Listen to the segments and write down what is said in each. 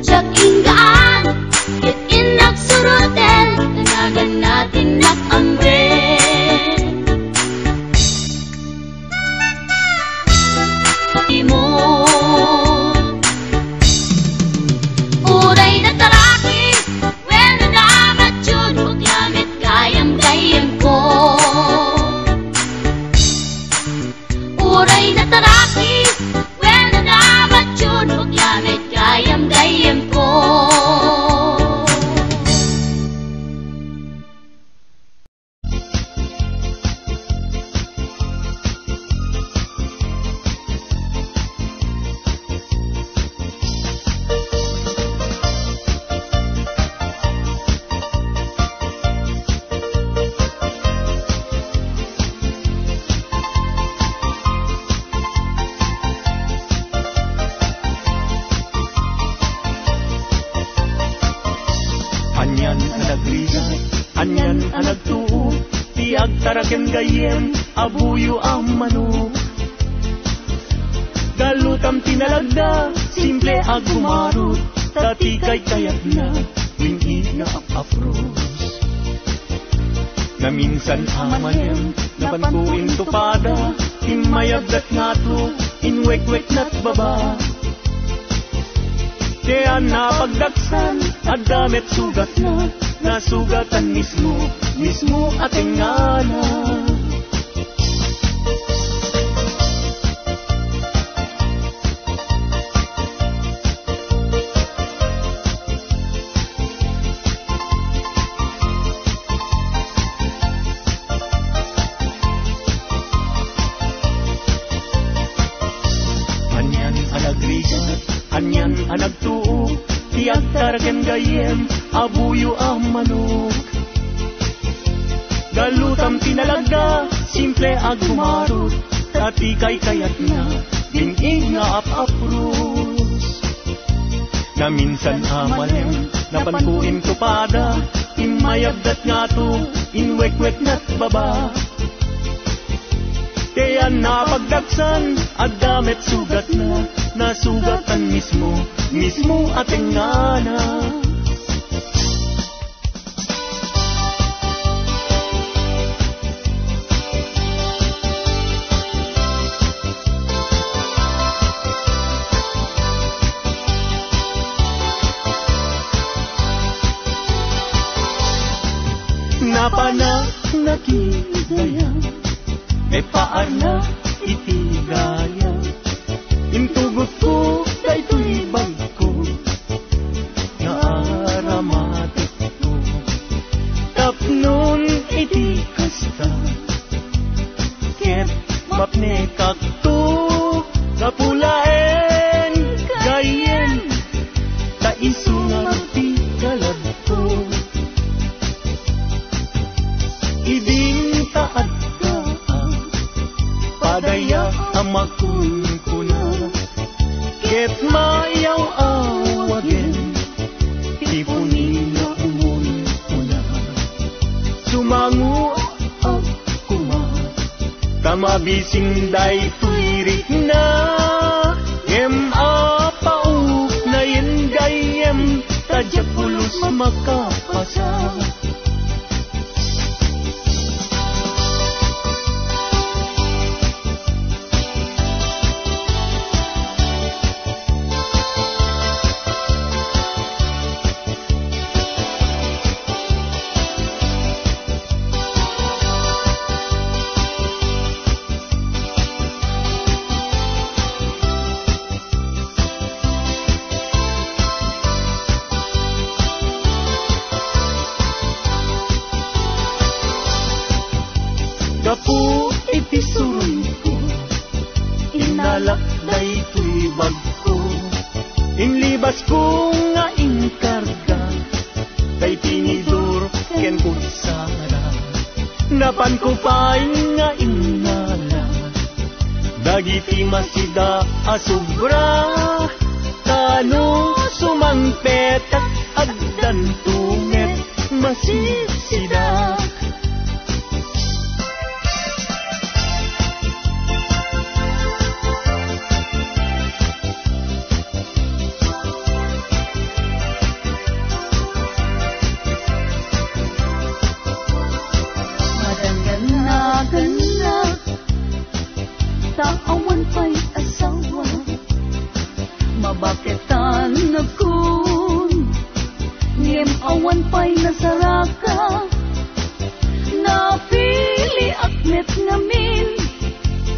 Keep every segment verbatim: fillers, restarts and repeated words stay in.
Diak inggaan, ket innak suroten, danaganna ti innak ammen. Imo. Uray natarakis, wenno namatyon, bakla met gayam gayyemko. Uray natarakis, wenno namatyon, bakla met gayam gayyemko. Anian a nagrigat, anian a nagtuo, ti agtaraken gayyem a buyo a manok. Galutam ti nalagda, simple a gumarot, ta ti kaykayatna, bing-i nga ap-apros. Naminsan a malem, napanko intupada, immayabdat ngato, inwekweknat baba. Ti ania a pagdaksan, adda met sugatna, nasugatan mismo, mismo a tengngana. Anian a nagrigat, anian a nagtuo, ti agtaraken gayyem a buyo a manok. Galutam ti nalagda, simple a gumarot, ta ti kaykayatna, bing-i nga ap-apros. Naminsan a malem, napanko intupada, immayabdat ngato, inwekweknat baba. Ti ania a pagdaksan, adda met sugatna, nasugatan mismo, mismo a tengngana. Napanak nakidaya, may paarna iti daya. Intugotko daytoy bagko nga aramatekko. Tapnon iti kasta, ket mapnekakto, gapu laeng gayyem, ta isu nga ti kaladko. Idin ta adda a padaya a makunkuna, ket mayaw-awagen ti puni nga umunkuna. Sumangoak koma ta mabisin daytoy rikna, ngem apaupnayen gayyem, ta diak pulos makapasa. Gapu iti suroyko, innalak daytoy bagko. Inlibasko nga inkarga tay tinidor ken kutsara. Napanko pay nga innala dagiti masida a sobra, ta no sumangpetak, addanto met masipsidak. Ay nasaraka, napiliak met ngamin,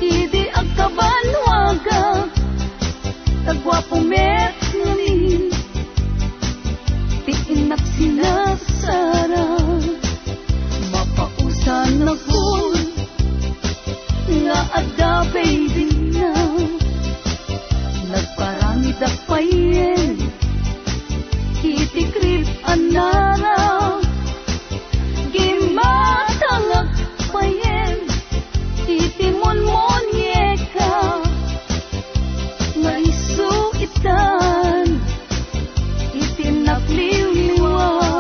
idi agkabanwagak, ta guapo met ngamin, ti innak sinasara. Mapausanakon nga adda baby na, nagparangidak payen iti crib a nara. Gimmatangak payen iti munmonieka nga isu itan iti nakliwliwa.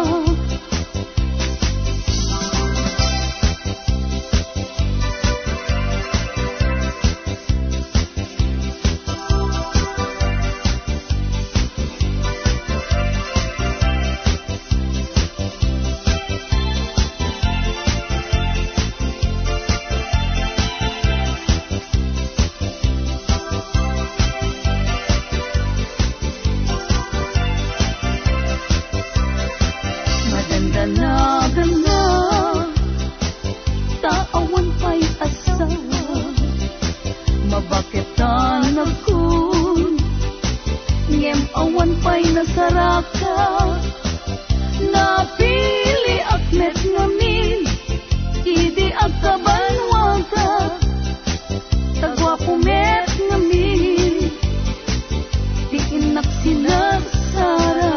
Madandanagan na, ta awan pay asawa. Mabaket ta nagkun, ngem awan pay nasaraka. Napiliak met ngamin idi agkabanwaka, ta guapo met ngamin ti innak sinasara.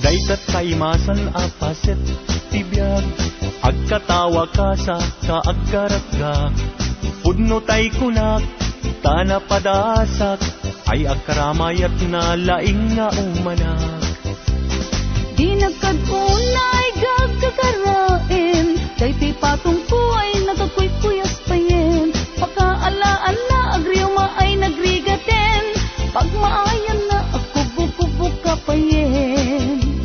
Dayta kaimasan a paset ti biag, agkatawa ka sa ka agkaratga. Pudno tay kunak, ta napadasak, ay agkaramayat na laing nga umanak. Dinak kad unay gagkakaraem, daytoy patongko ay nagkakuykuyas payen. Pakaalaanna agriwma ay nagrigaten, pagmaayanna agkubukubuk ka payen.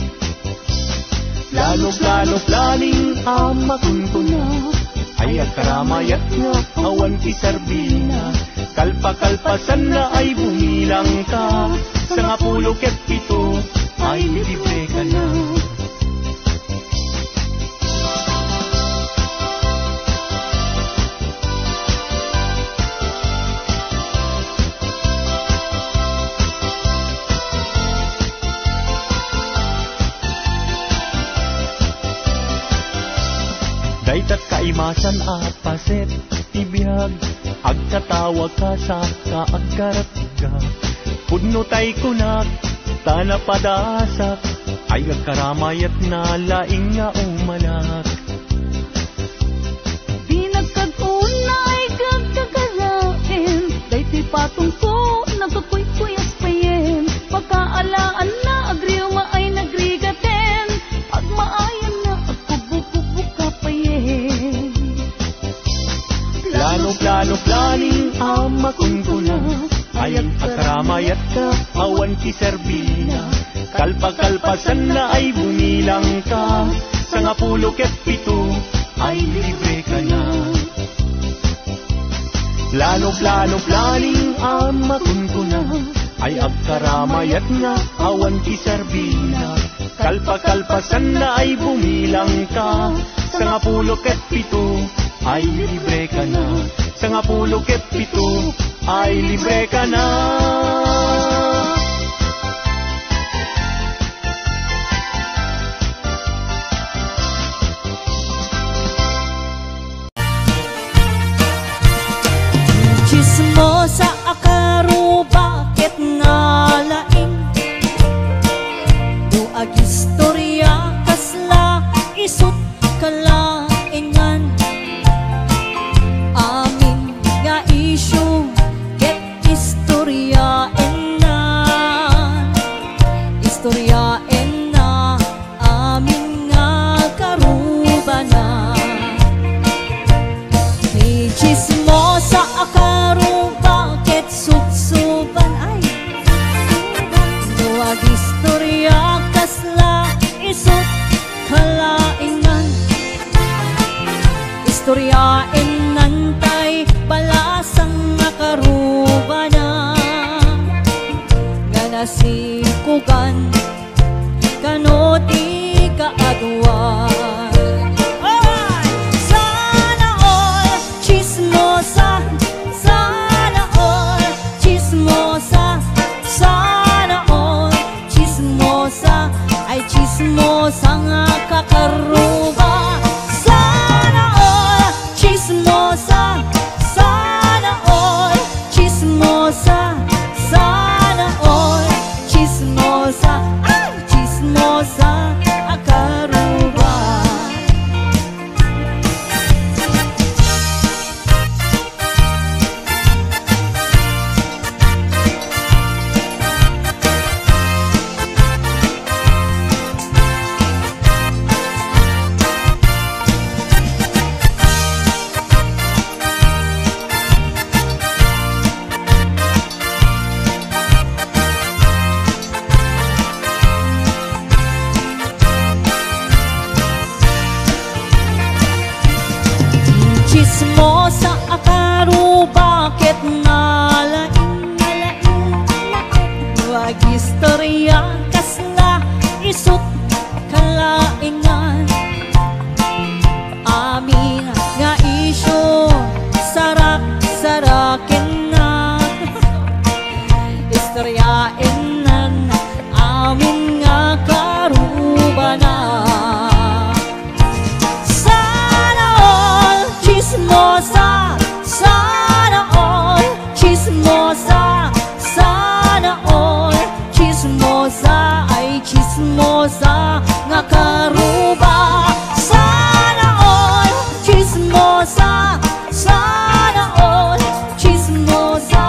Plano, plano, planning a makunkuna, ay agkaramayat nga awan ti serbina. Kalpakalpasanna ay bumilang ka, sangapulo ket pito ay libre ka na. Dayta kaimasan a paset ti biag, agkatawa ka sa ka agkaratga. Pudno tay kunak, ta napadasak, ay agkaramayat na laing nga umanak. Dinak kad unay gagkakaraem, daytoy patongko nagkakuykuyas payen. Pakaalaanna agriwma ay nagrigaten, pagmaayanna agkubukubuk ka payen. Plano, plano, planning a makunkuna, ay agkaramayat ka awan ti serbina. Kalpakalpasanna ay bumilang ka, sangapulo ket pito ay libre ka na. Plano, plano, planning a makunkuna, ay agkaramayat nga awan ti serbina. Kalpakalpasanna ay bumilang ka, sangapulo ket pito ay libre ka na. Sangapulo ket pito ay libre ka na. Chismosa a karuba ket nga laing, no agistorya kasla isut' kalaengan. Amin nga isyu ket istorya Sikugan kano ti kaaduan. Alright! Sana all chismosa, sana all chismosa, sana all chismosa, ay chismosa nga kakaruba. Sana all chismosa, sana all chismosa, sana all chismosa, ay chismosa a karuba. Chismosa a karuba ket nalaing, nalaing, nalaing. Agistorya kasla isut' kalaingan. Amin nga isyu, sarak-sarakenna. Istoryaennan amin nga karubana. Sana all chismosa, sana all chismosa, sana all chismosa, ay chismosa nga karuba. Sana all chismosa, sana all chismosa,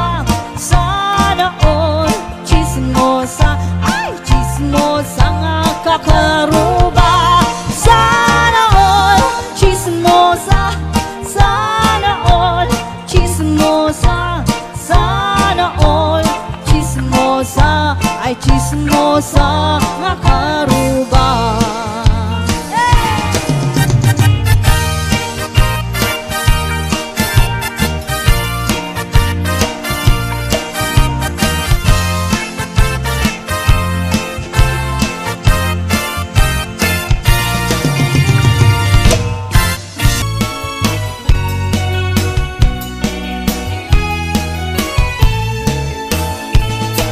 sana all chismosa, ay chismosa nga kakaruba. Sana all chismosa, sana all chismosa, sana all chismosa, ay chismosa nga karuba.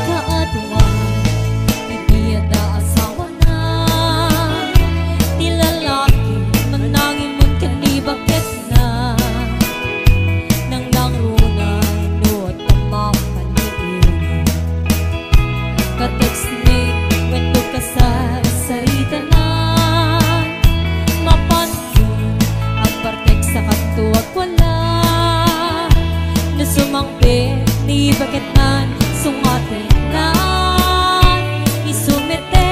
Kaaduan, ti biag da asawana, ti lalaki, manangimmon ken ni baketna. Nanglangruna no adda mapannuiran. Ka-text ni wenno kasarsaritanan. Mapan Agpartek sa kadto agwala. No sumangpet ni baketnan, sungatennan. Isu met ti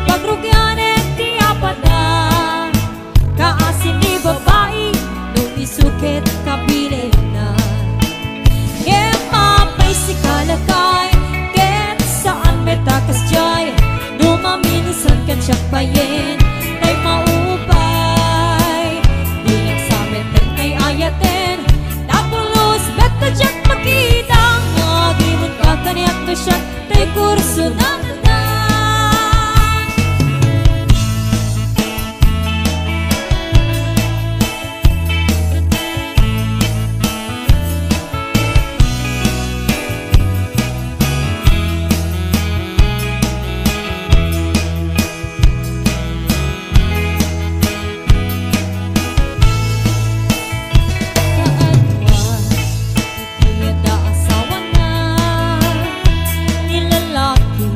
pagrugianen ti apada. Kaasi ni babai, no isu ket kabilenna. Ngem apay sika lakay, ket saan met a kasdiay, no maminsan ket siak bayen, tay maupay. Dinak sa met ay ayaten, ta pulos met ta diak makita, nga agimon ka kaniak no siak, tay kurso na. Kaaduan, iti adda asawana, ti lalaki,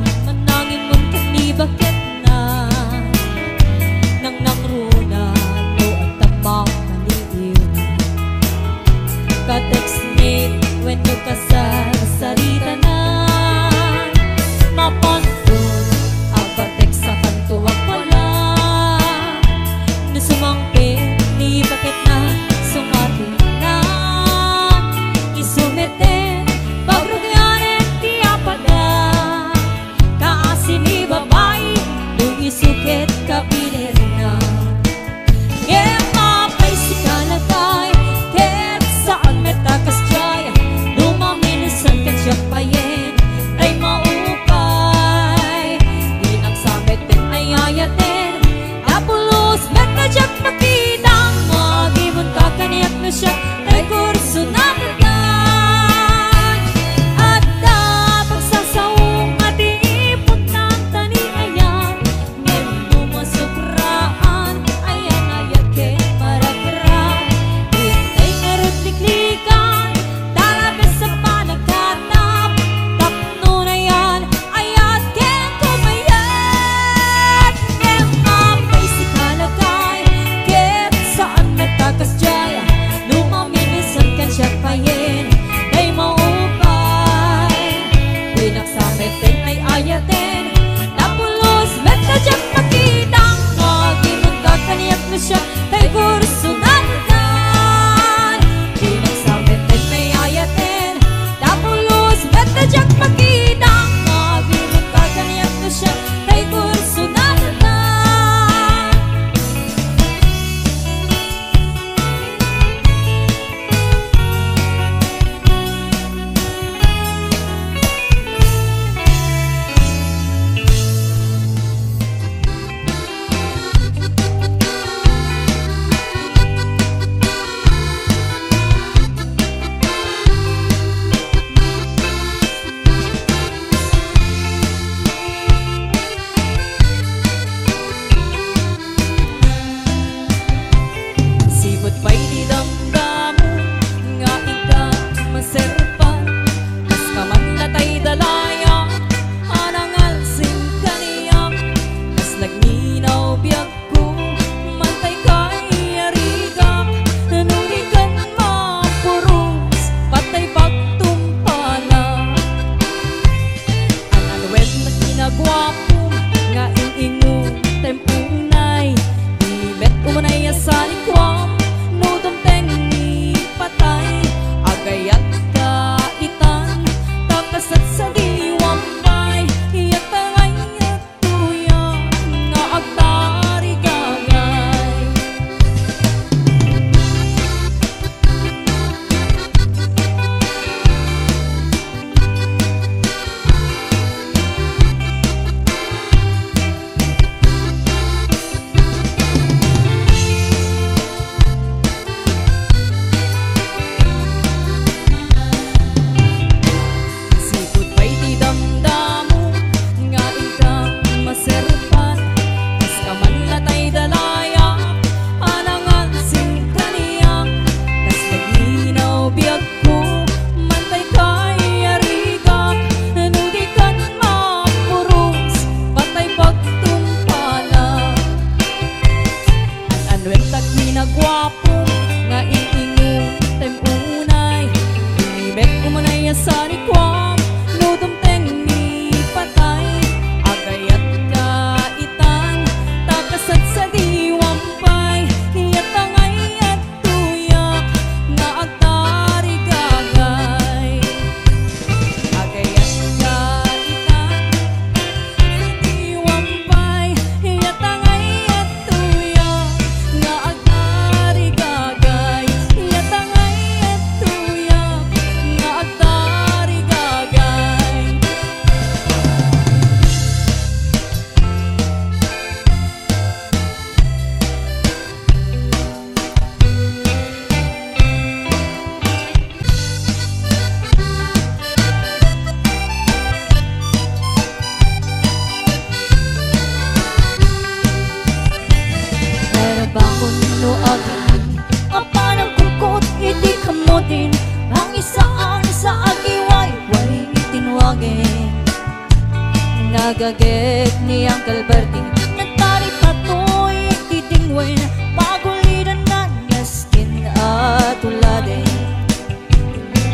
Nagagek ni Uncle Berting, nagtari patoy ti dingwen, pagulidan na naskin a tuladen.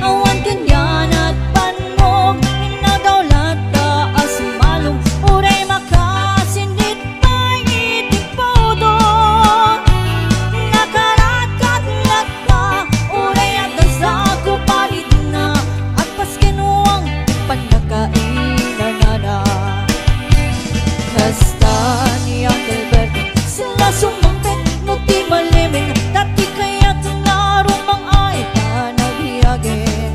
Awan kanian agpanmog, inagaw latta a sumalong, uray makasindit pay iti pudong. Nakaratkat latta, uray adda sago palidna, agpasken wen pannakainanana. Kasta ni Uncle Berting, sila sumangpet no ti malemen, dati kayat nga rumang-ay panagbiagen.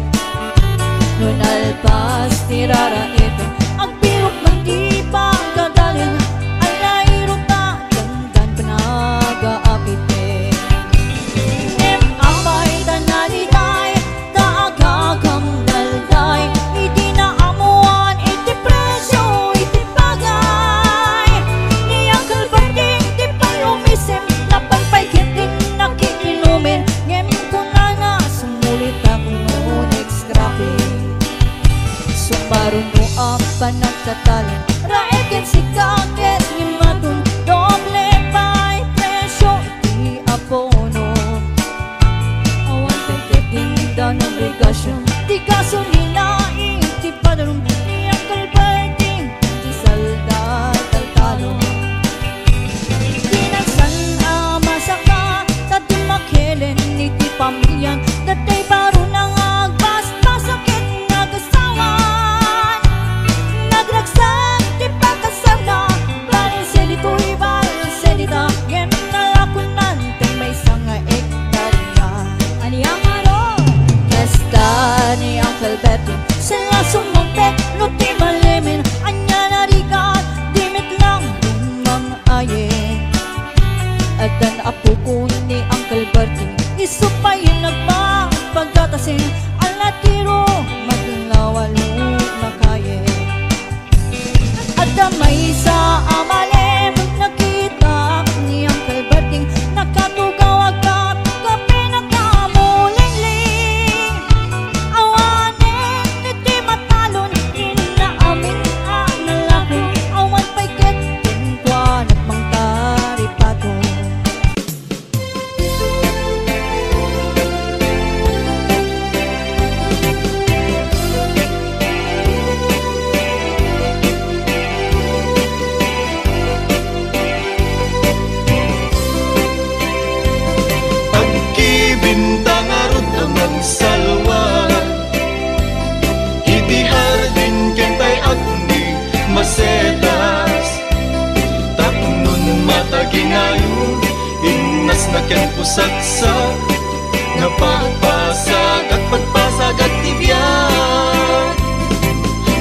No nalpas ti raraiten, agbirok man ti pagkadalen, alairo ta dandan panagaapiten. Ngem apay ta naliday, ta agagamnalday, idi naammoan iti presio iti bagay. Ni Uncle Berting ti pay umisem, napan pay ket ti nakiinumen, ngem kunana, sumulitak no next scrapping. Sumaruno a panagtatalen, raed ken sika ket ni Maton, doble pay presio ti abono. Awan pay ket dida no obligasion, ti gasolina iti padrum ni Uncle Berting, ti salda taltalon. Kinansan a masaka, ta dummakelen iti pamilian, datay baro na nga agbasbasa ket nagasawan. Nagragsak ti pagkasarna, bale seditoy, bale sedita, ngem nalakunan ti maysa nga ektaria. Ania ngarud? Kasta ni Uncle Berting, sila sumangpet no ti malemen, ania narigat, di met lang dumang-ayen. Addan a pukon ni Uncle Berting, isu pay nagpagpagatasen, alatiro maglawalu makayen. Adda maysa a malem, nakita ni Uncle Berting, nakatugaw agkapkape, nakamulingling. Awanen iti matalon, inna amin a nalako, awan pay ket kenkuana mangtaripato. Agkibinta ngarud a mangsalwar iti hardin ken tay-ak ni masetas. Tapno mataginayon, innasna ken pusaksak, napagpasag, agpagpasag ti biag.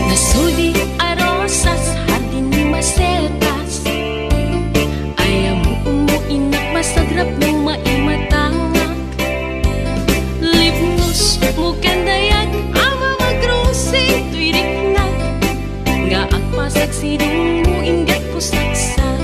Nasuli a rosas, hardin ni masetas. Ay, ammomo, innak, masagrap no maimatangak. Libnos mo ken dayag a mamagrosing toy riknak, nga agpasag sidong mo inggit pusaksak.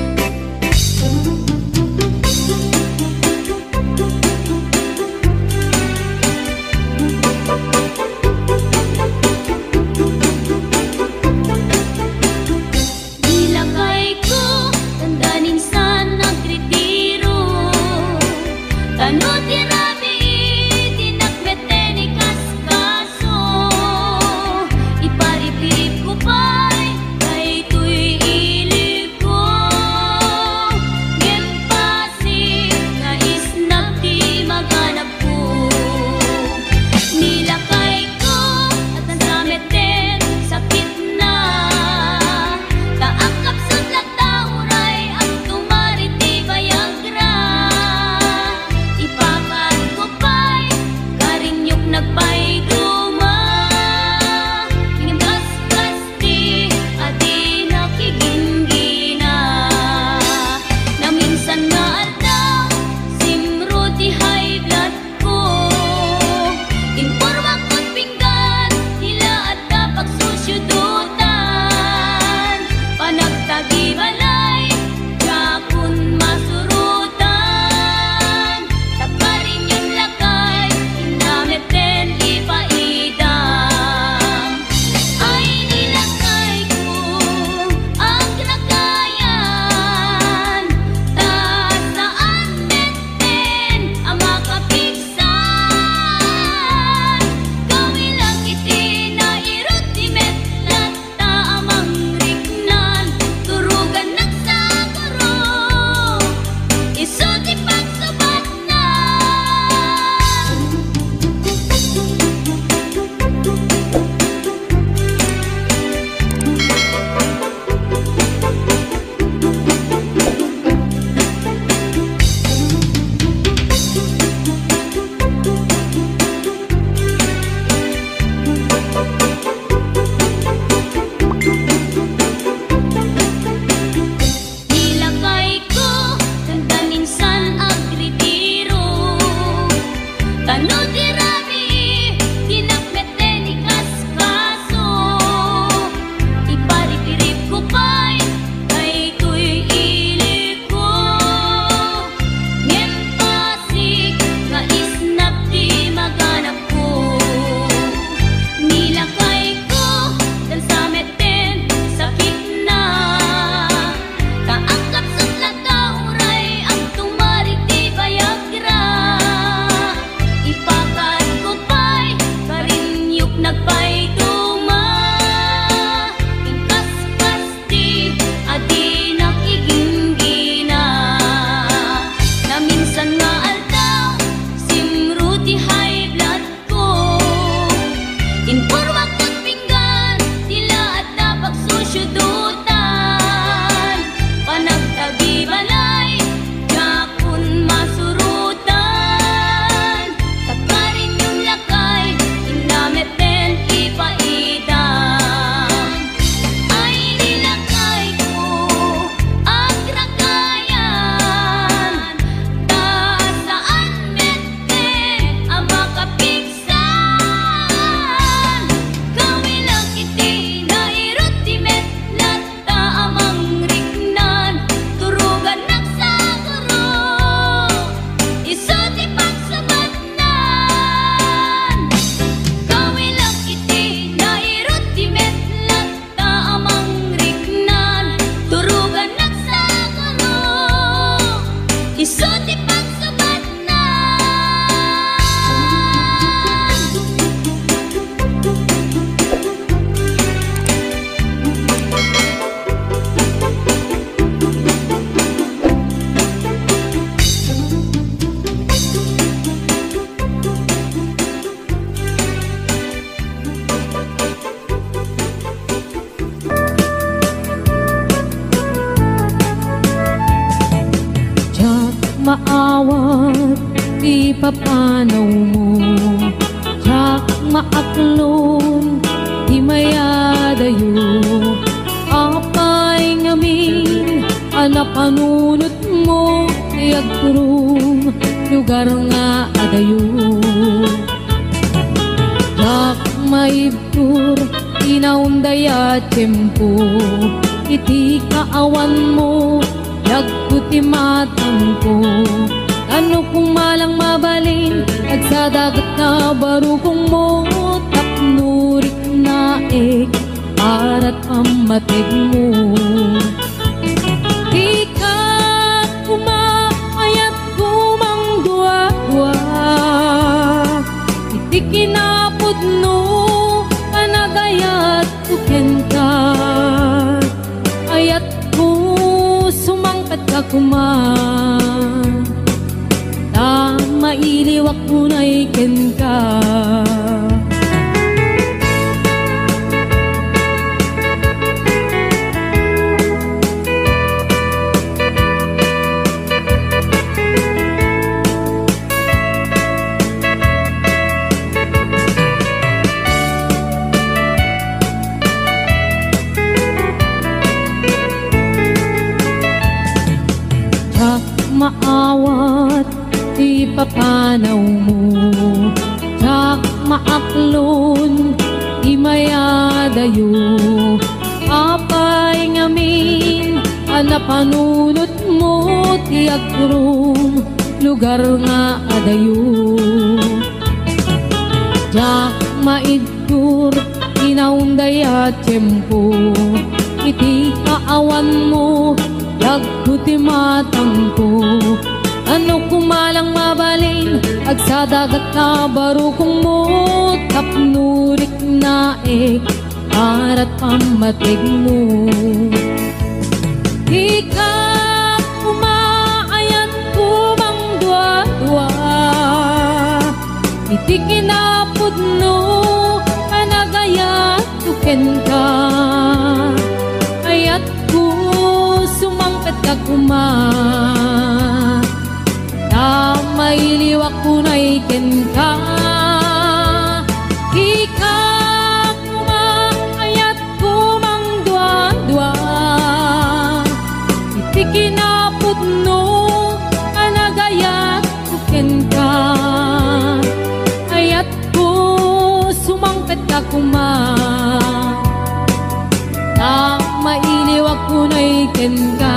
Maawat ti papanawmo, diak maaklon ti mayadayo. Apay ngamin a napanunotmo ti agturom, lugar nga adayo. Diak maibtur ti naunday a tiempo, iti kaawanmo, dagko ti matangko. Tano koma lang mabalin, agsadagat nga barukongmo, tapno riknaek, arat pammategmo. Ika koma, ayatko mangduadua, iti kinapudno a nagayatko kenka. Ayatko, sumangpetka koma, ta mailiwak unay kenka. Diak maawat ti papanawmo, diak maaklon ti mayadayo. Apay ngamin a napanunotmo ti agturom, lugar nga adayo. Diak maid- tur ti naunday a tiempo, iti kaawanmo, dagko ti matangko. Tano koma lang mabalin, agsadagat nga barukongmo, tapno riknaek, arat pammategmo. Ika koma, ayatko mangduadua, iti kinapudno a nagayatko kenka. Ayatko, sumangpetka koma, ta mailiwak unay kenka. Ika koma, ayatko mangduadua, iti kinapudno a nagayatko kenka. Ayatko, sumangpetka koma, ta mailiwak unay kenka.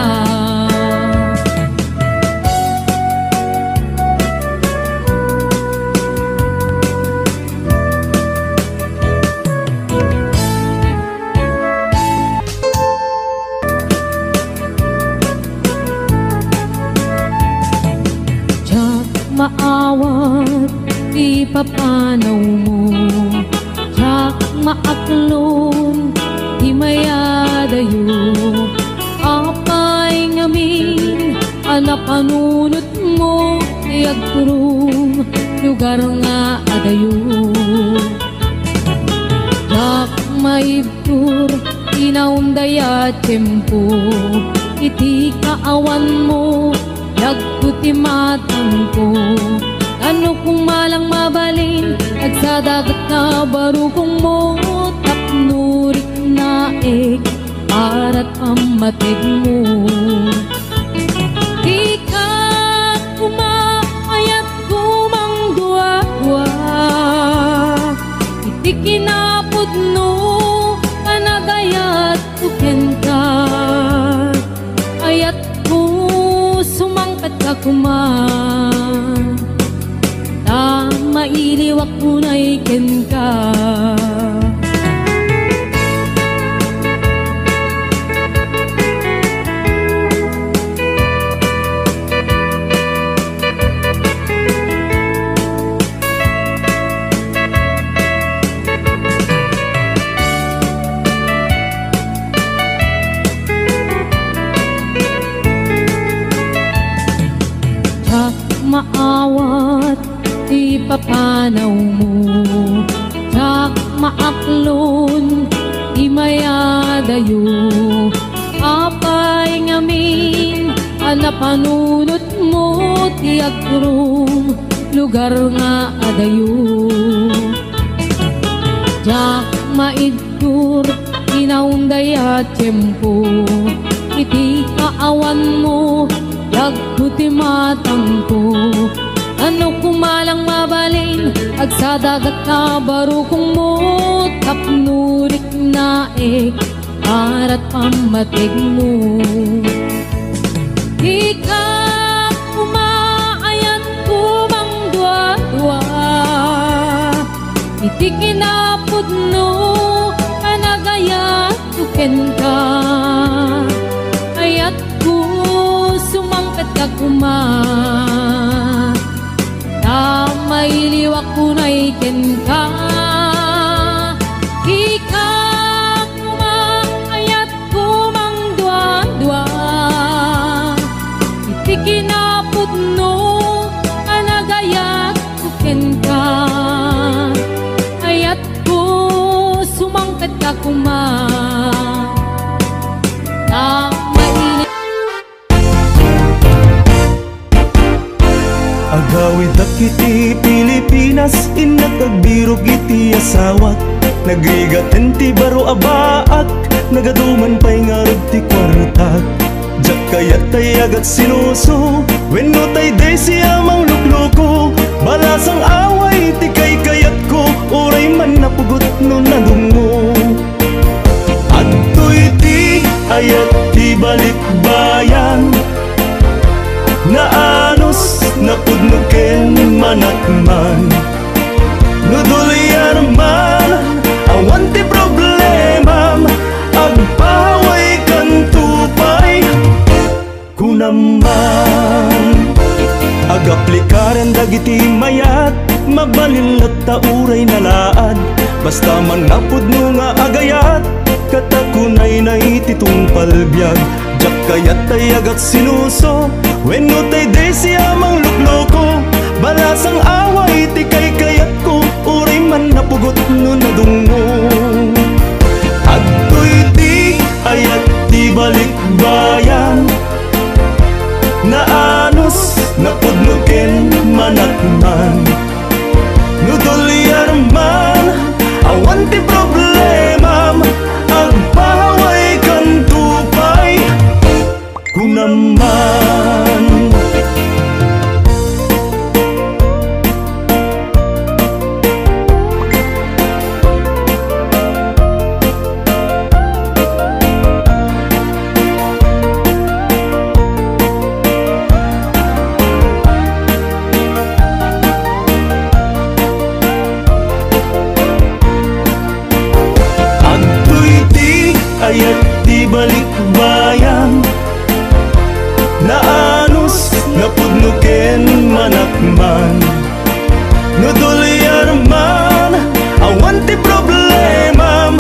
Diak maawat ti papanawmo, diak maaklon ti mayadayo. Apay ngamin a napanunotmo ti agturom, lugar nga adayo. Diak maibtur ti naunday a tiempo, iti kaawanmo, dagko ti matangko. Tano koma lang mabalin, agsadagat nga barukongmo, tapno riknaek, arat pammategmo. Ika koma, ayatko mangduadua, iti kinapudno a nagayatko kenka. Ayatko, sumangpetka koma, ta mailiwak unay kenka. Diak maawat ti papanawmo, diak maaklon ti mayadayo. Apay ngamin a Napanunotmo ti agrum, lugar nga adayo. Diak maiddor ti naunday a tiempo, iti kaawanmo, dagko ti matangko. Ano koma lang mabalin, agsadagat na barukongmo, tapno riknaek arat pammategmo. Dika koma ayatko mangduadua, iti kinapudno a nagayatko kenka. Ayatko sumangpetka koma, ta mailiwak unay kenka. Dika koma ayatko mangduadua, iti kinapudno a nagayatko kenka. Ayatko sumangpetka koma, ta maili- Agawidak iti Pilipinas, innak agbirok iti asawak. Nagrigaten ti baro a baak, nagaduman pay ngarud ti kuartak. Diak kayat tay agat sinuso, wenno tay Desi a manglukloko. Balasang away ti kaykayatko, uray man napugot no nadungngo. Adtoy ti ayat ti balikbayan, naanus, napudno ken manakman. No dolyar man, awan ti problemam, agpawaykanto pay. Kunam man, agaplikaren dagiti mayat, mabalin latta uray nalaad. Basta mannapudno nga agayat, kata kunay na iti tungpal biag. Diak kayat tay agat sinuso, wenno tay Desi a manglukloko. Balasang away ti kaykayatko, uray man napugot no nadungngo. Adtoy ti ayat ti balikbayan, naanus, napudno ken manakman. No dolyar man, awan ti problemam, agpawaykanto pay. Kunam man. Adtoy ti ayat ti balikbayan, naanus, napudno ken manakman. No dolyar man, awan ti problemam,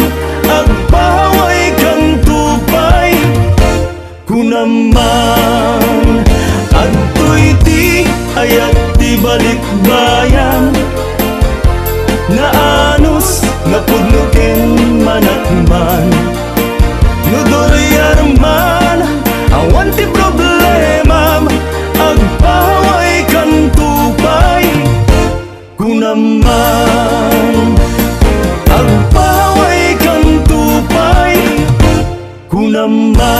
agpawaykanto pay. Kunam man, adtoy ti ayat ti balikbayan, naanus, napudno ken manakman. No dolyar man, awan ti problemam, agpawaykanto pay. Kunam man, agpawaykanto pay. Kunam man.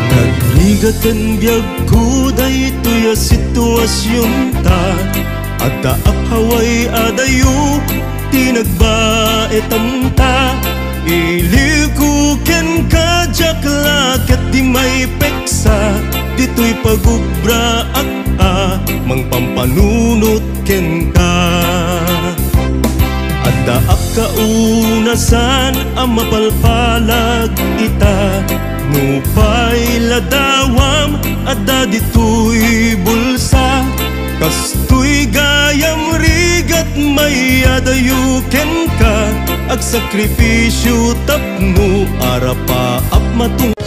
Nagrigat ken biagko daytoy a situasionta. Adda a paway adayo ti nagbaetamta. Iliwko kenka, diak la ket di maipeksa ditoy pagubraak a mangpampanunot kenka. Adda Apkaunasan a mapalpalag ita, nupay ladawam adda ditoy bulsa. Kastoy gayam rigat mayadayo kenka, agsakripisio tapno arapaap matungpal.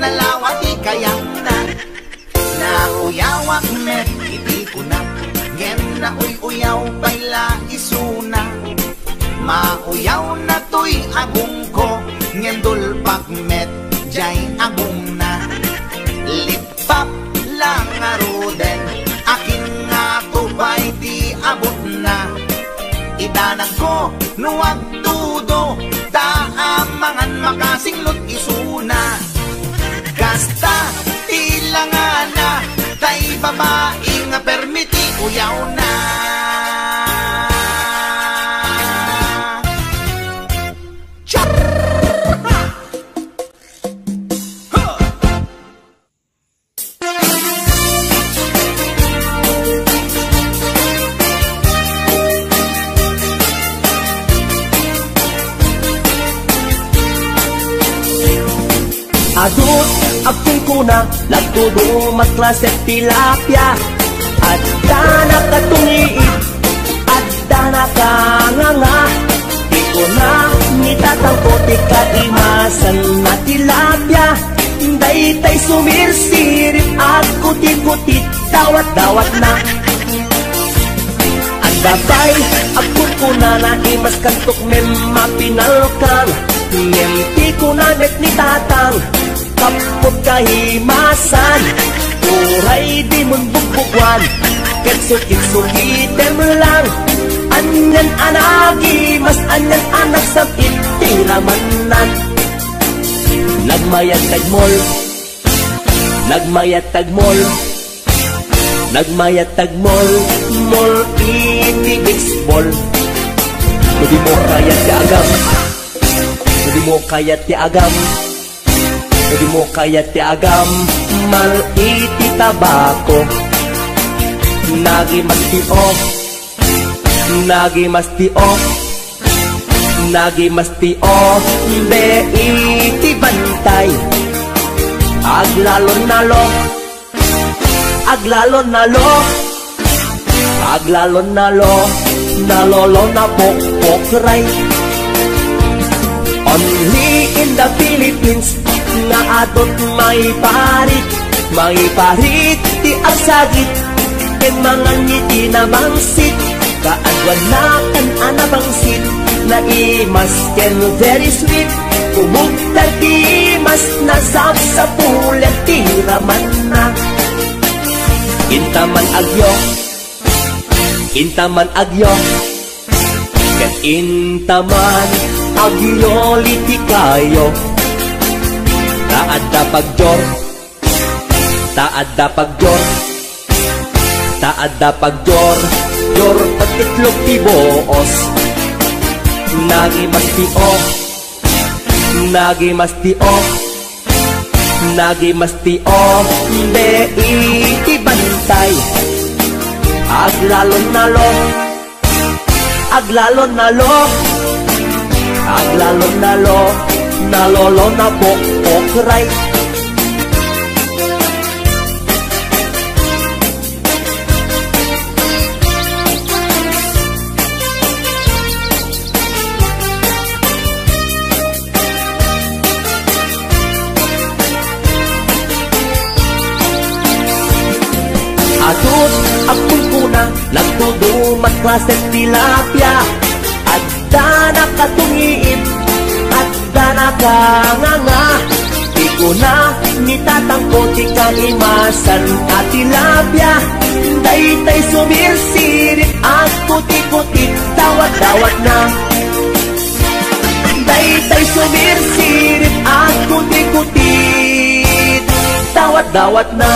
Nalawa ti kayatna. Nauyawak met iti kuna, ngem nauy-uyaw pay la isuna. Mauyawna toy agongko, ngem dulpak met jay agongna. Lippap la ngaruden, akin ngato pay ti abutna. Idanagko no agtudo, ta amangan makasinglot isuna. Kasta ti langana, tay babai nga permi ti uyawna. Char! Adut, agkunkuna, nagtudo, maklaset tilapia. Adda nakatungiit, adda nakanganga. Ti kuna ni tatangko ti kaimasan na tilapia. Daytay sumirsirip, agkutikutit, dawat-dawatna. Adda pay agkunkunana, imaskanto met mapinalkan. Ngem ti kuna met ni tatang, kapput kaimasan. Uray dimon bugbuguan, ket sukit-sukitem lang. Anian a nagimas, anian a nagsam-it ti ramanna. Nagmayat tagmol, nagmayat tagmol, nagmayat tagmol, mol iti baseball. No dimo kayat ti agam, no dimo kayat ti agam, no dimo kayat ti agam, mal iti tabako. Nagimas ti off, nagimas ti off, nagimas ti off, be iti bantay. Aglalon nalo, aglalon nalo, aglalon nalo, nalolo na pokpokray. Only in the Philippines nga adut maiparit, maiparit ti agsagit, ken mangan iti nabangsit. Kaaduan nakan a nabangsit, naimas ken very sweet. Kumugtar ti mas nasapsapulan ti ramanna. Intaman agyo, intaman agyo, ket intaman agyoli ti kayo. Ta adda pagjor, ta adda pagjor, ta adda pagjor, jor patitlog ti boos. Nagimas ti o, nagimas ti o, nagimas ti o, be iti bantay. Aglalon nalo, aglalon nalo, aglalon nalo, nalolo na pokpokray. Adut agkunkuna, nagtudo, maklaset tilapia. Adda nakatungiit, adda nakanganga. Ti kuna ni tatangko ti kaimasan a tilapia. Daytay sumirsirip, agkutikutit, dawat-dawatna. Daytay sumirsirip, agkutikutit, dawat-dawatna.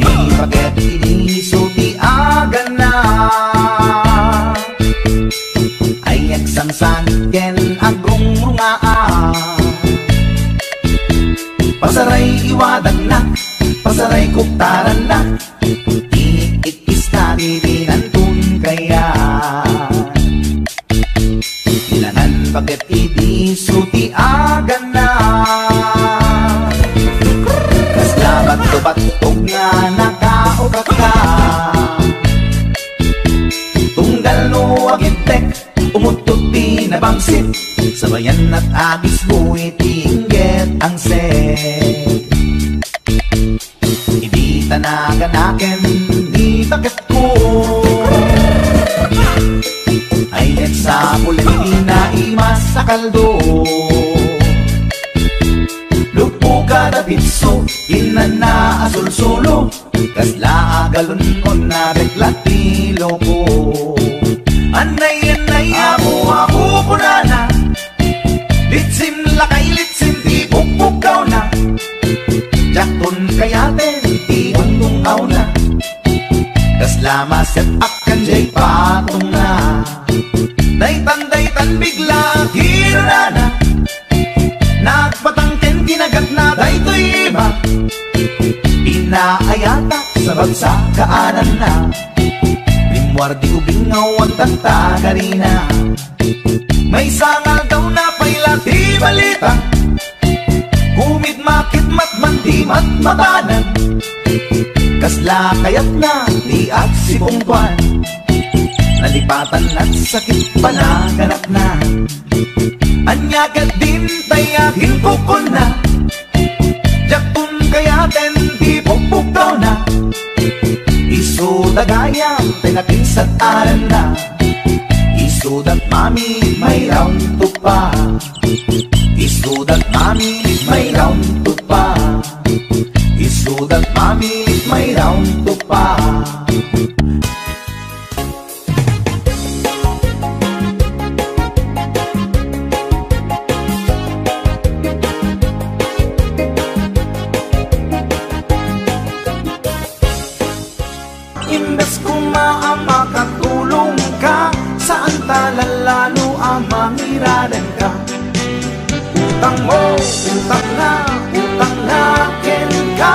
Ni paket idi isu ti agana, ay agsangsan ken agrungrungaa. Pasaray iwadagna, pasaray kuptaranna, ikkiska ti dinanton kayat. Kailangan paket idi isu ti agana. Kasla batto-batto nga naka Kakka. Tunggal no agibtek, umuttot ti nabangsit. Sabayan nat agisgo iti inggit angset. Idi ta naganaken ni baketko, ay nagsapulen ti naimas a kaldo. Luppo kada pitso, kinana a sulsulo. Kasla a galon-on na bekla ti loko. Anay, anay, apo, apo, kunana. Litsim lakay, litsim ti pukpukawna. Diakton kayaten ti bungtong awna. Kasla maset-ak kan jay patongna. Daytan, daytan, bigla kinunana. Nagpatangken ti nagatna daytoy iba. Pinaayatak sa bagsa kaananna. Rimmuar di ubing nga awan tagtagarina. Maysa nga aldaw napay la ti balita. Gumit makit matman ti matmatanan. Kasla kayatna ti agsipungtoan. Nalipatan at sakit panaganakna. Ania ket dintay a kinkukunna. Diakton kayaten ti pukpukawna. Isu da gayam ti nakinsat-aranna. Isu dat mami may round to pa. Isu dat mami may round to pa. Isu dat mami may round to pa. Imbes koma a makatulongka, saan ta lalalo a mangiradanka. Utangmo, utangna, utangna kenka,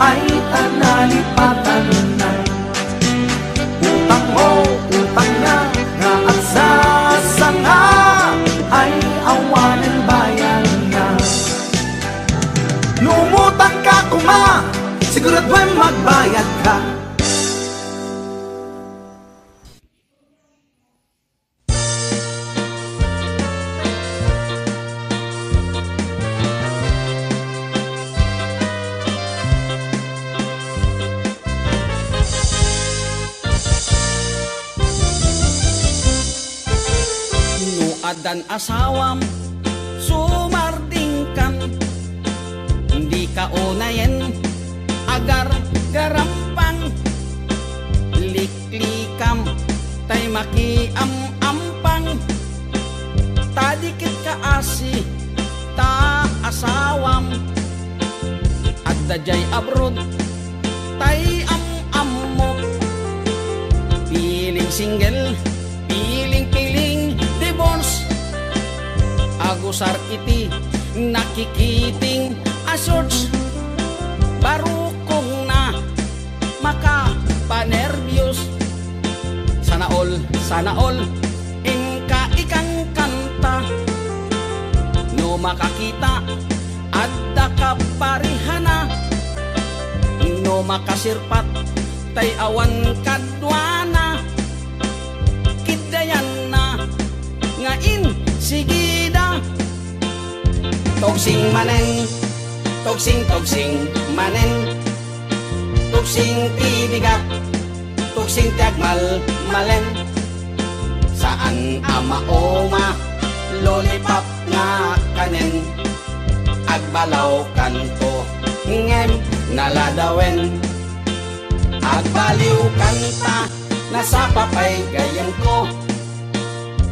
ay ta nalipatanna. Utangmo, utangna, nga agsasanga, ay awanen bayadna. No umutangka koma, siguraduem magbayadka. No addan asawam, sumardingkan, dika unayen agargarampang. Lik- Likam tay makiam-ampang, ta di ket kaasi ta asawam. Adda jay abroad tay am-ammok. Piling single, piling-piling divorce. Agusar iti nakikiting a shorts. Barukongna makapanerbios. Sana all, sana all, inka ikankanta. No makakita, adda kaparihana. No makasirpat, tay awan kaduana. Kiddayanna nga insigida. Tugsing manen, tugsing, tugsing manen. Tugsing ti bigat, tugsing ti agmalmalen. Saan a mauma, lollipop nga kanen. Agbalawkanto, ngem naladawen. Agbaliwkanta, nasapa pay gayyemko.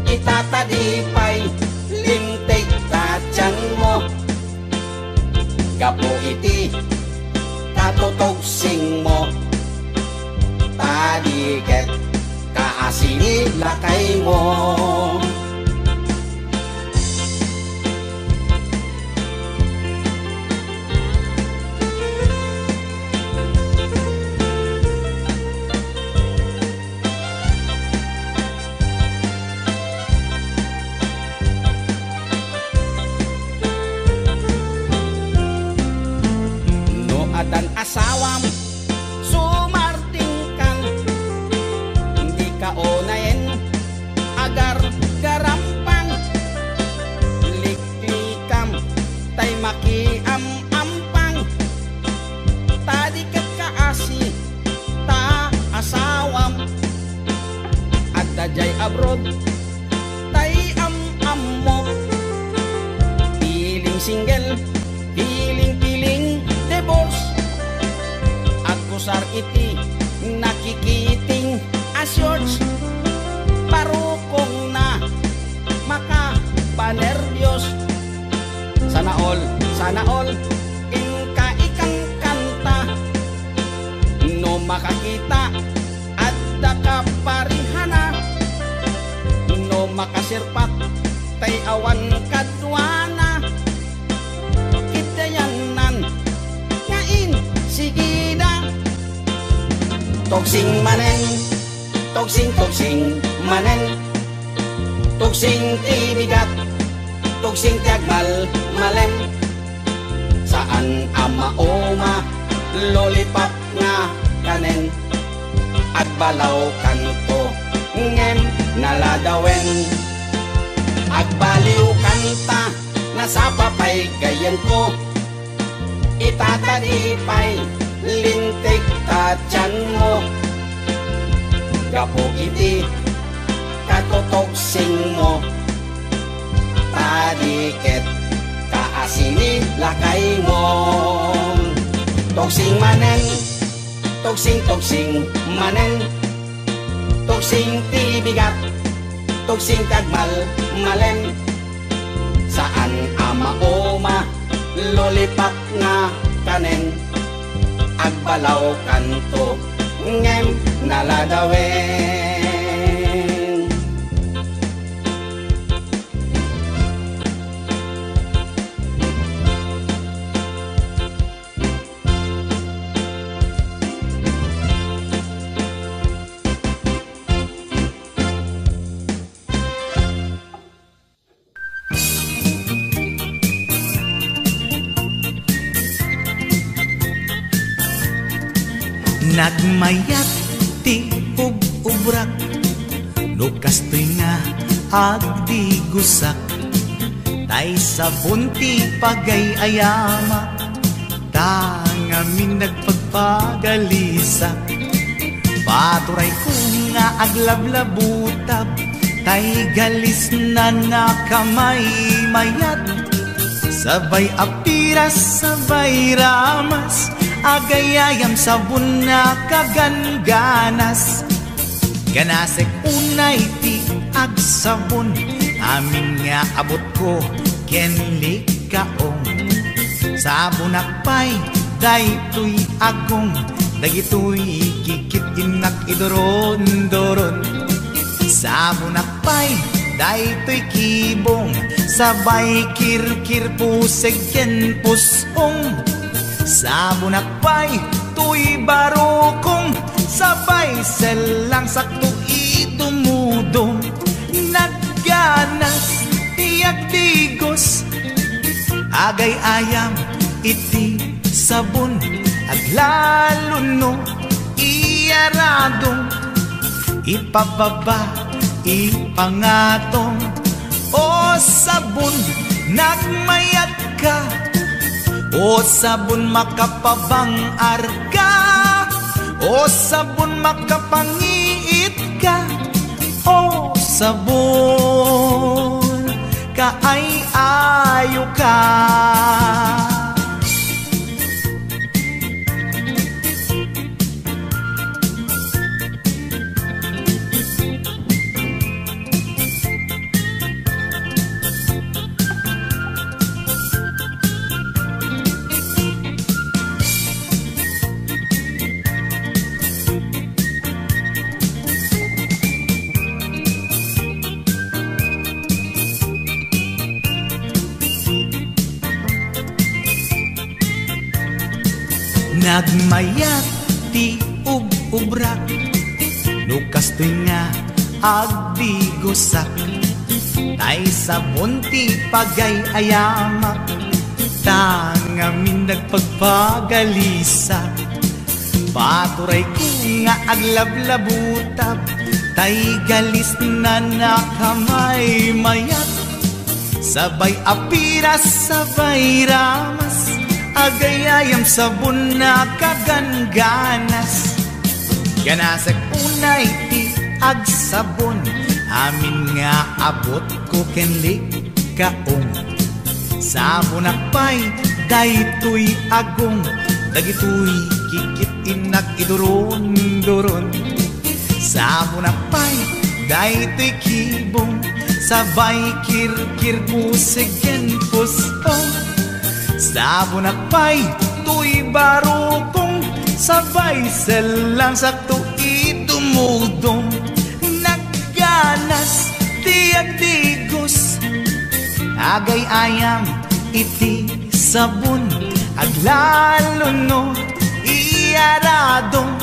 Ita ta di pay limteg ta tianmo. Gapu iti katutugsingmo, ta di ket kaasi ni lakaymo. No addan asawam, Sumartingkan, dika unayen agargarampang. Liklikam, tay makiam-ampang. Ta di ket kaasi ta asawam. Adda jay abroad, tay am-ammok. Piling single, piling-piling divorce. Agkusar iti nakikiting a shorts. Barukongna, makapanerbios. Sana all, sana all, inka ikankanta. No makakita, adda kaparihana. No makasirpat, tay awan kaduana. Kidayannan, nga insigida. Tugsing manen, tugsing, tugsing manen. Tugsing ti bigat, tugsing ti agmalmalem. Saan a mauma, lollipop nga kanen. Agbalaw kanto, ngem naladawen. Agbaliw kanta, nasapa pay gayyemko. Ita ta di pay lintik ta tianmo. Gapu iti katutugsingmo, ta di ket kaasi ni lakaymo. Tugsing manen, tugsing, tugsing manen. Tugsing ti bigat, tugsing ti agmalmalem. Saan a mauma, lollipop nga kanen. Agbalaw kanto, ngem naladawen. Nagmayat ti ub-ubrak, no kastoy nga agdigusak, tay sabon ti pagay-ayamak. Ta ngamin nagpagpagalisak, paturayko nga aglablabutab, tay galisna nakamaymayat. Sabay a piras, sabay ramas, agayayam sabon a kagangganas. Ganasek unay ti agsabon, amin nga abutko ken likaong. Sabonak pay daytoy agong, dagitoy kikit-innak iduron-duron. Sabonak pay daytoy kibong, sabay kirkir, puseg ken pusong. Sabonak pay toy barukong, sabay sellang sakto idumudong. Nagganas ti agdigos, agay-ayam iti sabon, aglalo no iyaradong, ipababa, ipangatong. O sabon, nagmayatka. O sabon, makapabang-arka. O sabon, makapangiitka. O sabon, kaay-ayoka. Nagmayat ti ub-ubrak, no kastoy nga agdigosak, tay sabon ti pagay-ayamak, ta ngamin nagpagpagalisak. Paturayko nga aglablabutab, tay galisna nakamaymayat. Sabay a piras, sabay ramas, agayayam sabon nakagangganas. Ganasek unay ti agsabon, amin nga abutko ken likaong. Sabonak pay daytoy agong, dagitoy kikit-innak iduron-duron. Sabonak pay daytoy kibong, sabay kirkirkuseg ken puspong. Sabonak pay toy barukong, sabay sellang sakto idumudong. Nagganas ti agdigos, agay-ayam iti sabon, aglalo no iyaradong,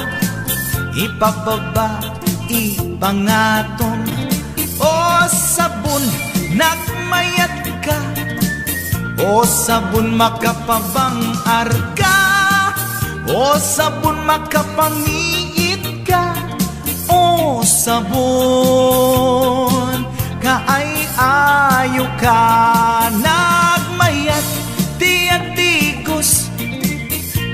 ipababa, ipangatom. O sabon, nagmayatka. O sabon, makapabang-arka. O sabon, makapangiitka. O sabon, kaay-ayoka. Nagmayat ti agdigos,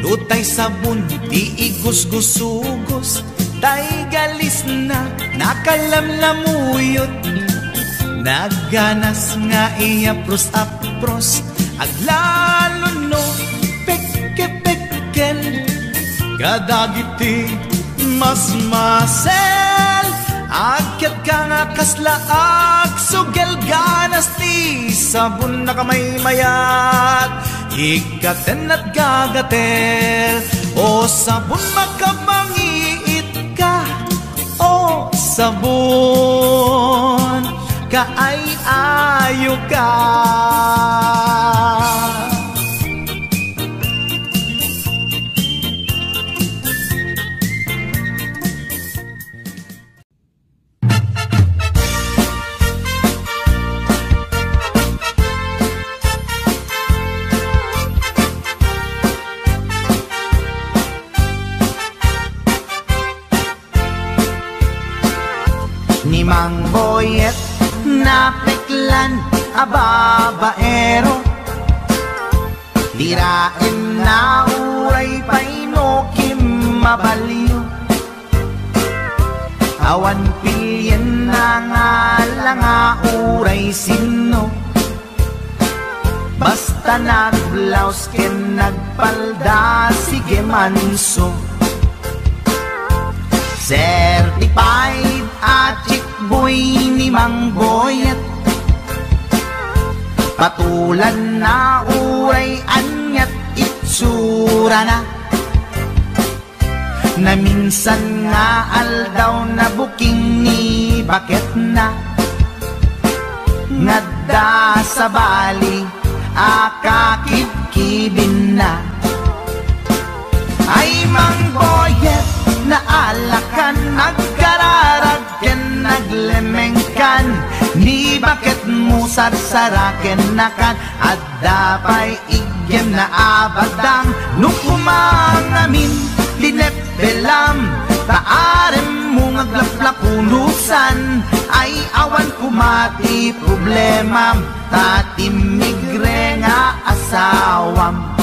no tay sabon ti igusgusugos, tay galisna nakalamlamuyot. Nagganas nga iyapros-apros, aglalo no pekkepekken kadagiti masmasel. Agketka nga kasla agsugel, ganas ti sabon nakamaymayat, ikkaten at gagatel. O sabon, makapangiit ka. O sabon, kaay-ayoka. Ni Mang Boyet, napeklan a babaero, diraenna uray pay no kimmabalio. Awan pilienna nga langa uray sinno. Basta nagblaus ken nagpalda, sige manso. Certified a chick boy ni Mang Boyet. Patulanna uray aniat itsurana. Naminsan nga aldaw, nabuking ni baketna. Ngadda sabali a kakibkibinna. Ay, Mang Boyet, naalakan, agkararag ken naglemengkan. Ni baketmo sarsara ken nakan, adda pay iggemna a badang. No kumangamin ti neppelam, ta aremmo nga aglaplapunusan, ay awan koma ti problemam, ta timmigre nga asawam.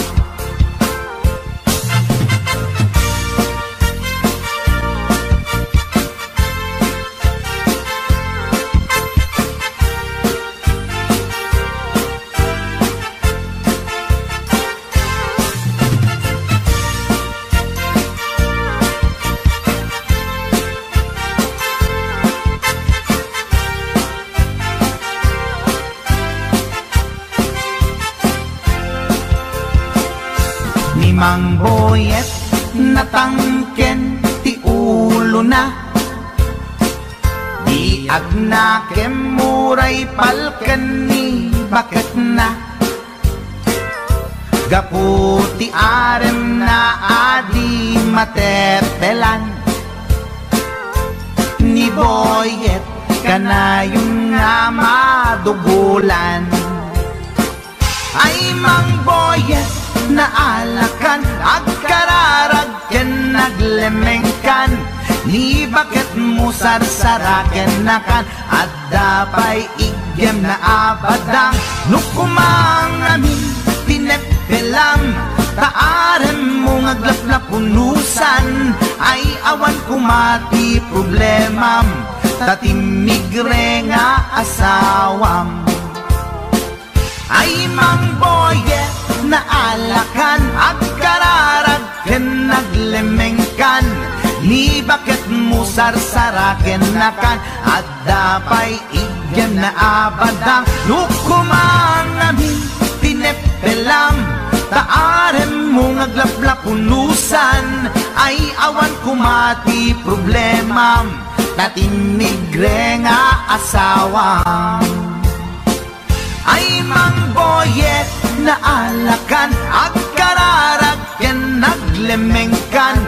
Ni Mang Boyet, natangken ti ulona. Di agnakem uray palken ni baketna. Gapu ti aremna a di matepelan, ni Boyet kanayon nga madugolan. Ay, Mang Boyet, naalakan, agkararag ken nag- Baket mo sarsaraken nakan, adda pay iggemna a badang. No kumangamin ti neppelam, ta arem mo nga aglaplap unusan, ay awan koma ti problemam, ta timmigre nga asawam. Ay Mang Boyet, naalakan, agkararag ken naglemengkan, ni baket mo sarsaraken nakan, adda pay iggemna a badang. No kumangamin ti neppelam, ta arem mo nga aglaplap unusan, ay awan koma ti problemam, ta timmigre nga asawam. Ay Mang Boyet, naalakan, agkararag ken naglemengkan,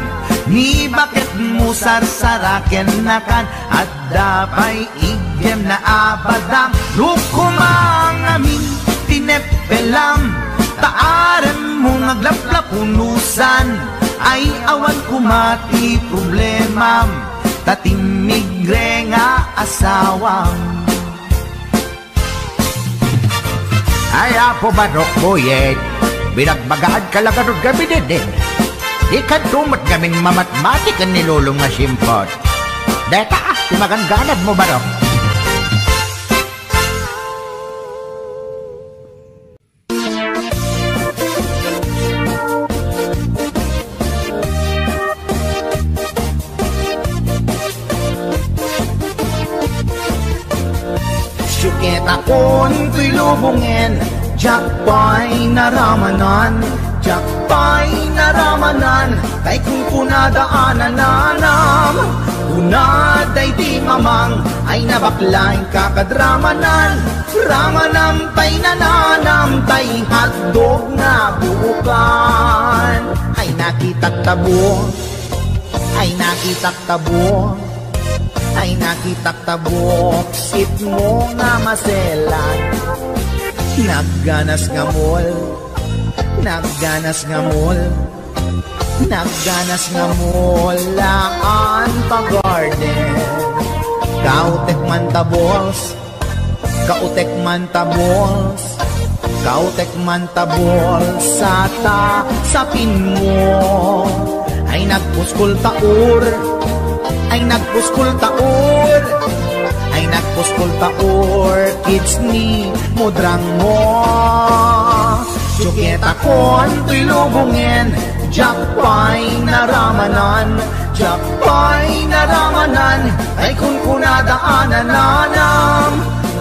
ni baket mo sarsaraken nakan, adda pay iggemna a badang. No kumangamin ti neppelam, ta arem mo nga aglaplap unusan, ay awan koma ti problemam, ta timmigre nga asawam. Ay, Apo Barok, Boyet, binagbagaanka la ngarud ngamin, eh. Dikanto met ngamin mamatmati ken ni Lolom nga simpot. Deta, ah, ti maganganabmo, Barok. Siu ket akon toy lubongen, diak pay naramanan, diak pay naramanan, tay kunkunada a nananam. Kuna daydi mamang, ay nabakla inka kad ramanan, ramanam tay nananam, tay hotdog nga buokan. Ay nakitak tabo, ay nakitak tabo, ay nakitak tabo, sitmo nga maselan. Nagganas nga mall, nagganas nga mall, nagganas nga mall, haan pa garden. Kautek man tabols, kautek man tabols, kautek man tabols, sata sapin mo. Ay nagpuskol taur, ay nagpuskol taur, ay nagpuskol taur, kids ni mudrang mo. Siu ket akon toy lubongen, diak pay naramanan, diak pay naramanan, ay kunkunada a nananam.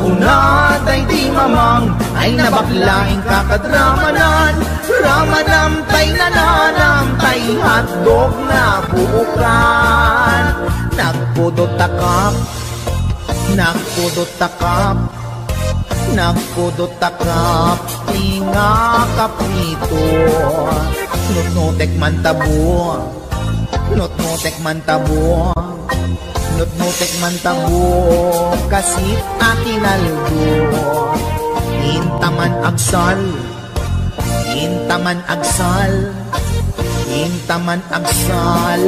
Kuna daydi mamang, ay nabakla inka kad ramanan, ramanam tay nananam, tay hotdog nga buokan. Nagpudot takap, nagpudot takap, nagpudot takap, ti nga kaprito. Nutnutek man tabo, nutnutek man tabo, nutnutek man tabo, kasit a kinaldo. Inta man agsal, inta man agsal, inta man agsal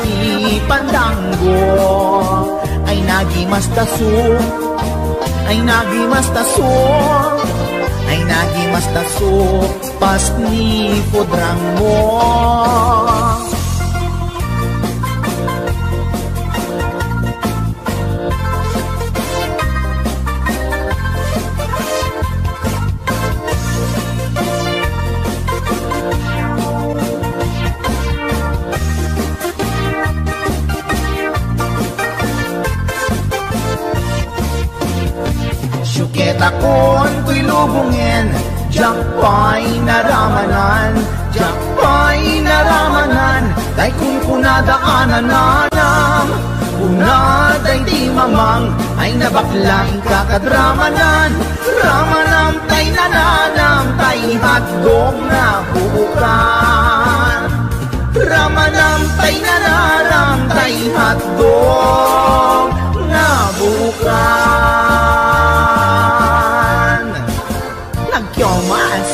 ti pandanggo. Ay nagimastaso, ay nagimastaso, ay nagimastaso, pas ni pudrang mo. Siu ket akon toy lubongen, diak pay naramanan, diak pay naramanan, tay kunkunada a nananam. Kuna daydi mamang, ay nabakla inka kad ramanan, ramanam tay nananam, tay hotdog nga buokan. Ramanam tay nananam, tay hotdog nga buokan. Nagkiomas.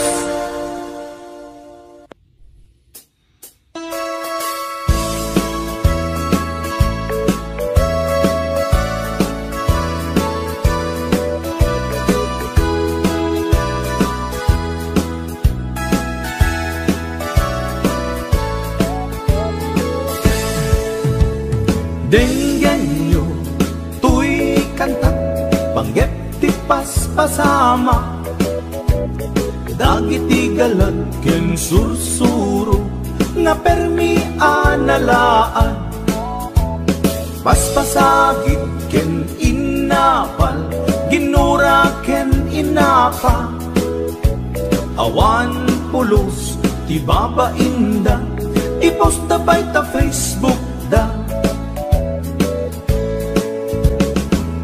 Denggenyo toy kanta, panggep ti paspasama. Dagiti galag ken sursuro nga permi a nalaad. Paspasagid ken innapal, ginura ken innapa. Awan pulos ti babainda, i-post da pay ta Facebook da.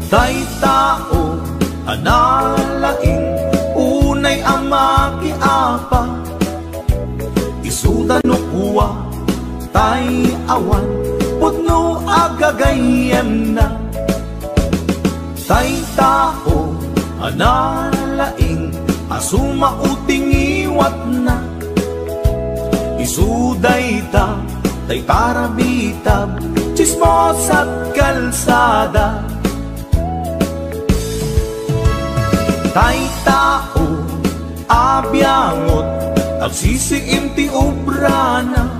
Tay tao a nalaing, unay a makiapa, isuda no kua, tay awan pudno a gagayyemna. Tay tao a nalaing a sumao ti ngiwatna. Isu dayta, tay parabitab, tsismosat kalsada. Tay tao a biangot, agsisiim ti obrana.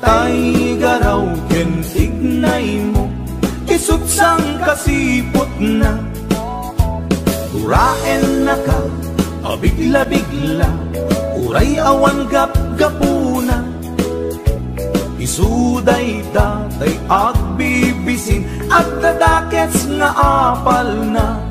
Tay garaw ken tignaymo, isut sangkasiputna. Uraennaka a bigla-bigla, uray awan gapgapuna. Isu dayta tay agbibisin, agdadakes nga apalna.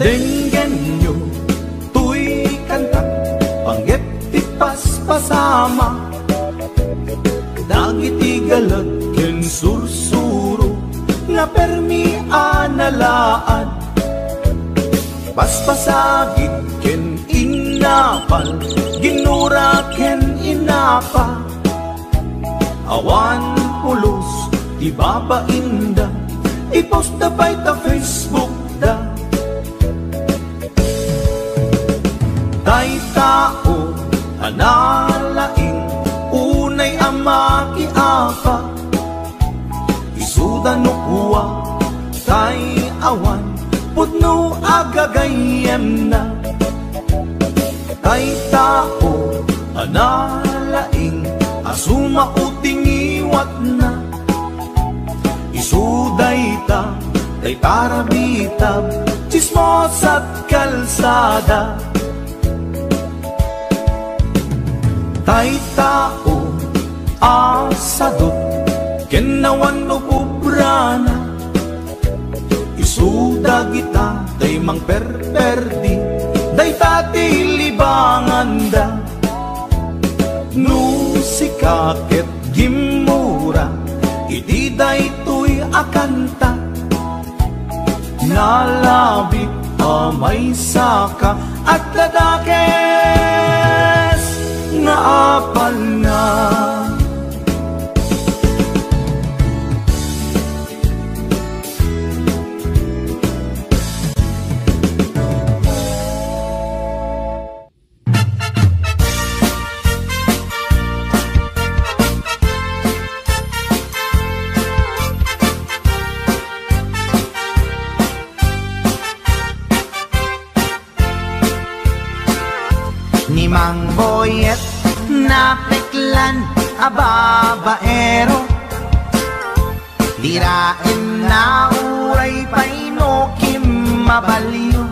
Denggenyo toy kanta, panggep ti paspasama. Dagiti galag ken sursuro nga permi a nalaad. Paspasagid ken innapal, ginura ken innapa. Awan pulos ti babainda, i-post da pay ta Facebook da. Tay tao a nalaing, unay a makiapa, isuda no kua, tay awan pudno a gagayyemna. Tay tao a nalaing a sumao ti ngiwatna. Isu dayta, tay parabitab, tsismosat kalsada. Tay tao a sadut ken awan no pubrana. Isu dagita tay mangperperdi, dayta ti libanganda. No sika ket gimmura iti daytoy a kanta, nalabit a maysaka, agdadakes nga apalna. Ni Mang Boyet, napeklan a babaero. Diraenna uray pay no kimmabalio.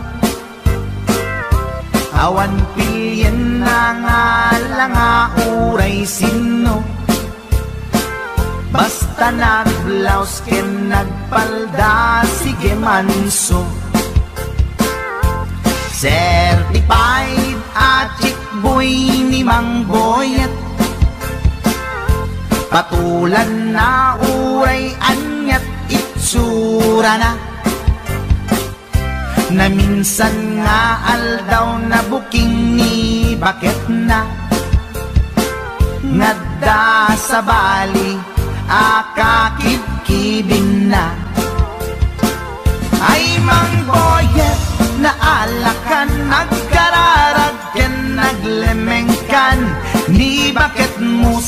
Awan pilienna nga langa uray sinno. Basta nagblaus ken nagpalda, sige manso. Certified a chick boy ni Mang Boyet. Patulanna uray aniat itsurana. Naminsan nga aldaw, nabuking ni baketna. Ngadda sabali a kakibkibinna. Ay, Mang Boyet, naalakan, nagkararag ken naglemengkan.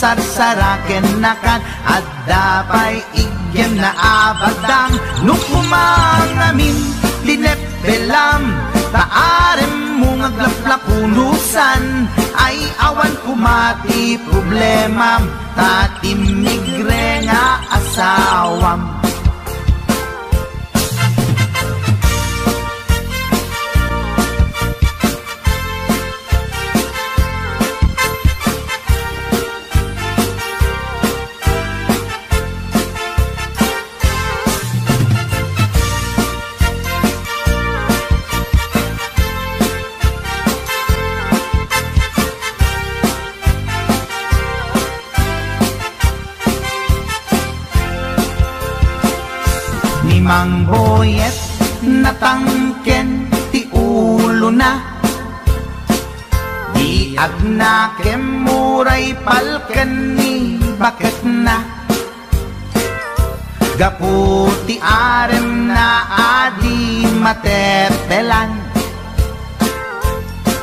Sarsarakennakan, adda pay iggem na a badang. No kumangamin ti neppelam, ta aremmo nga aglaplapunusan, ay awan koma ti problemam, ta timmigre nga asawam. Ni Mang Boyet, natangken ti ulona. Di agnakem uray palken ni baketna. Gapu ti aremna a di matepelan,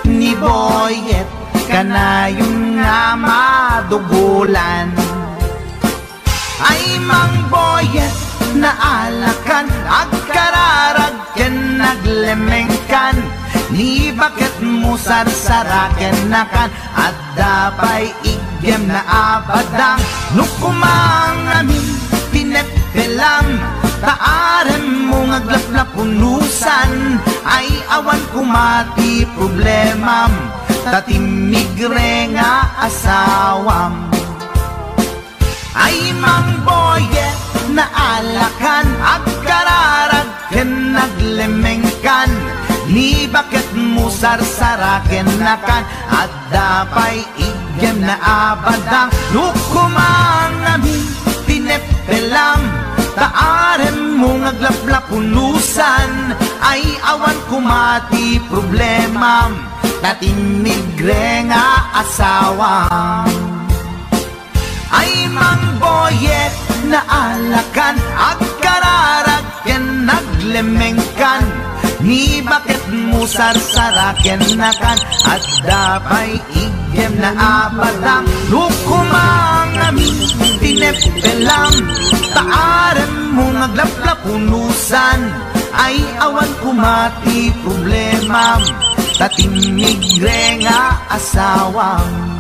ni Boyet kanayon nga madugolan. Ay, Mang Boyet, naalakan, agkararag ken naglemengkan, ni baketmo sarsarakennakan, adda pay iggem na a badang. No kumangamin ti neppelam, ta aremmo nga aglaplapunusan, ay awan koma ti problemam, ta timmigre nga asawam. Ay, Mang Boyet, naalakan, agkararag ken naglemengkan, ni baketmo sarsarakennakan, adda pay iggem na a badang. No kumangamin ti neppelam, ta aremmo nga aglaplapunusan, ay awan koma ti problemam, ta timmigre nga asawam. Ay, Mang Boyet, naalakan, agkararag ken naglemengkan, ni baketmo sarsarakennakan, adda pay iggem na a badang. No kumangamin ti neppelam, ta aremmo nga aglaplapunusan, ay awan koma ti problemam, ta timmigre nga asawam.